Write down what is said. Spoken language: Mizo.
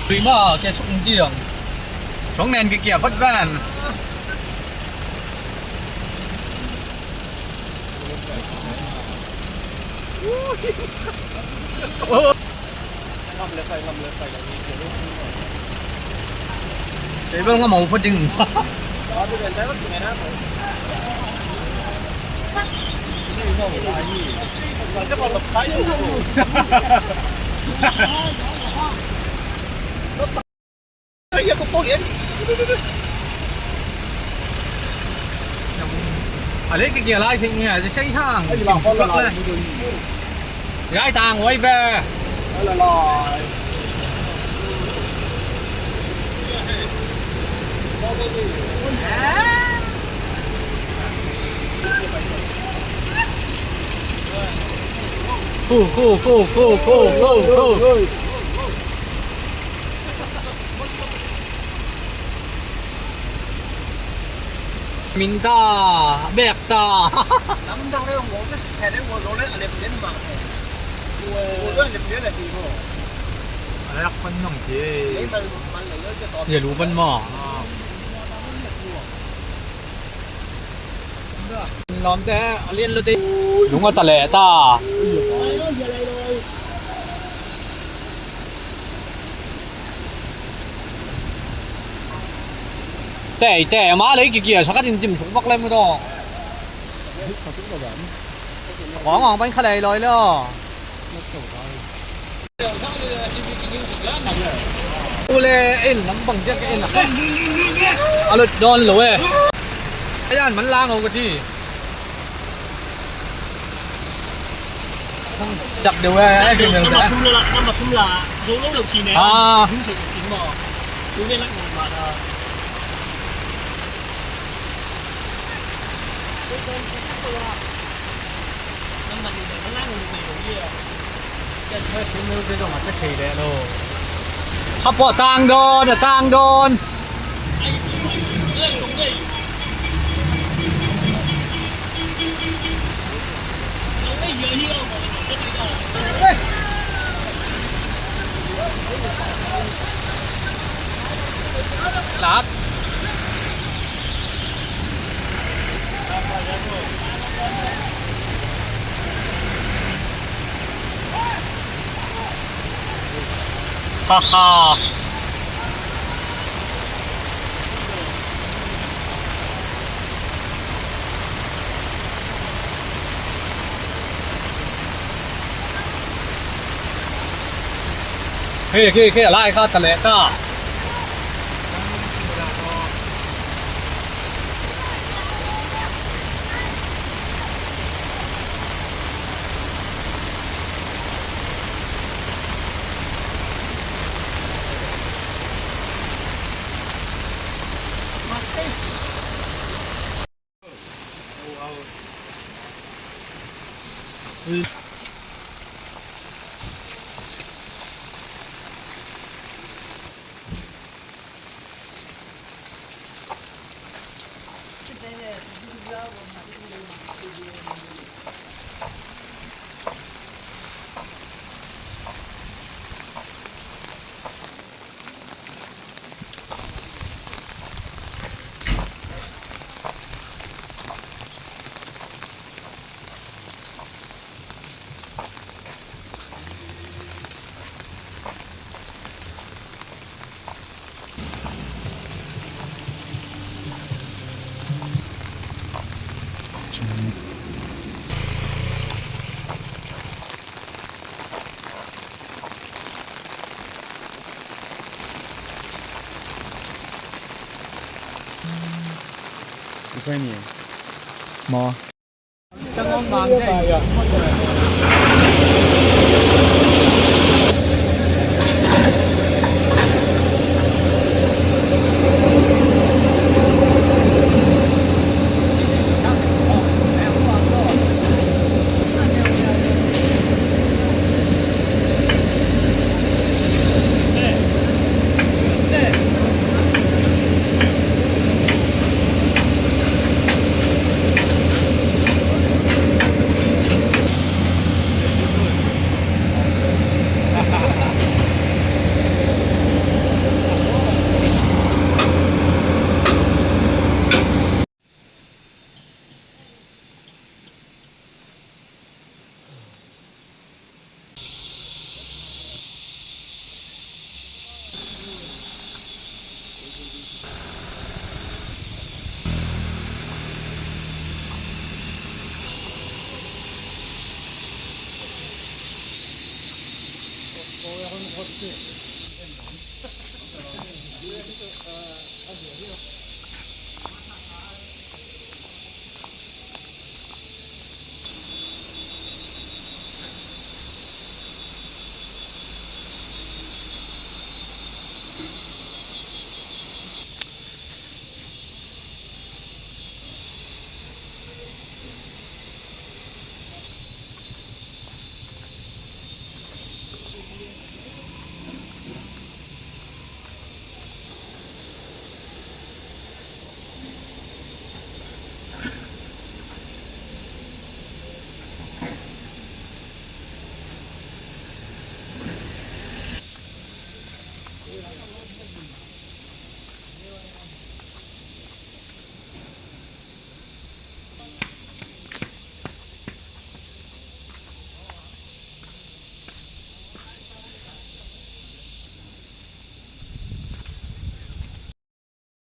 对嘛，结束唔啲啊，从年嘅结婚班。这边我冇反正。啊！你个叫拉线嘅，就西餐，唔出咧。解弹我呗。来来来。 Go go go go go go go！明大，麦大。南当咧，我这菜咧，我落咧二零嘛，我都二零来地方。哎呀，分弄啲。也鲁本嘛。ล้อมแต่เรียนรู้ตีลุงก็ตะแหล่ตาแต่แต่มาเลยกี่กี่ชักก็จริงๆสุกบักเลยมั้งตัว广昂奔出嚟来咯。ule in lắm bằng chiếc cái in là à lượt đòn lỗ ấy cái anh vẫn lang không cái gì 入掉嘅，一 那么松啦，那么松啦，老老六字呢？啊，五食六字嘛，有咩甩难物啊？ ขับปอต่างโดนต่างโดนรับ哈哈。可以可以可以，拉一下得来的。Maw?